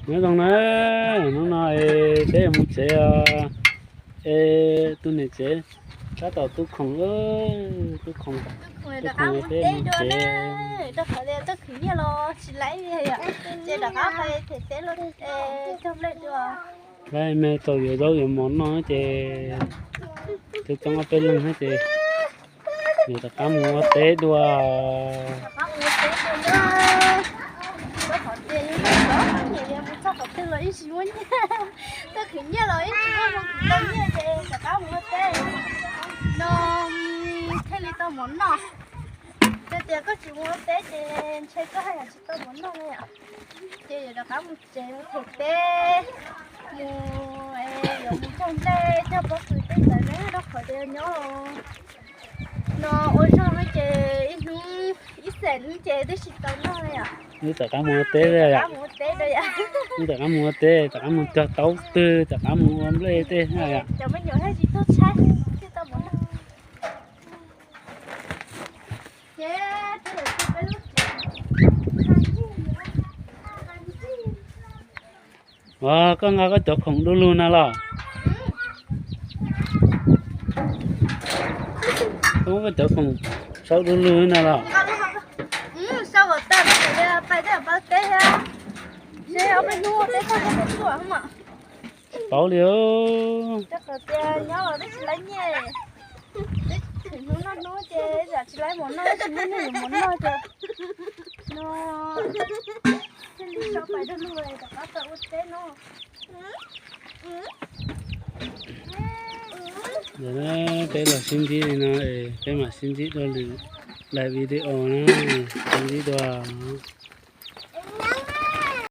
Nyob zoo na, hnub no es peb yuav mus tsev os. Es tus niam tsev tab tom tu khoom, tu khoom, tu khoom es peb mus tsev. Lawv me tau yuav zaub yuav mov noj ces coob coob ob peb leeg thiab ces yuav rov qab mus ua teb dua. Txog qhov twg los ib tsis muaj nyiaj, txog khwv nyiaj los ib tsis muaj zoo tsis tau nyiaj ces rov qab mus ua teb no thiaj li tau mov noj. Yog tias koj tsis mus ua teb ces ntshe koj haj yam tsis tau mov noj li yom. Ces yuav rov qab mus tsev mus them teb, mus yuav mus cog nplej cog pob kws tej ntawd ne, rau qhov tias nyob no ua zog no ces ib hnub ib xeem hnub ces twb tsis tau noj li yom. Wb rov qab mus ua teb, rov qab mus ua teb, wb rov qab mus ua teb, rov qab mus cog taub twg, rov qab mus ua nplej tej na yom. Cov me nyuam thiaj tsis tuag tshaib, thiaj tau mov noj. Ua, koj nqa koj cov khoom du lug na los? Koj muab koj cov khoom sau du lug na los? Tsis paub li. Hnub no hnub ces yam tsis laib mov noj, tsis muaj neeg yuav mov noj ces no thiaj li sau pais rau lug rov qab tau ua teb no. Ntawm peb los sib ntsib li no, peb mam sib ntsib dua lwm daim video na, sib ntsib dua.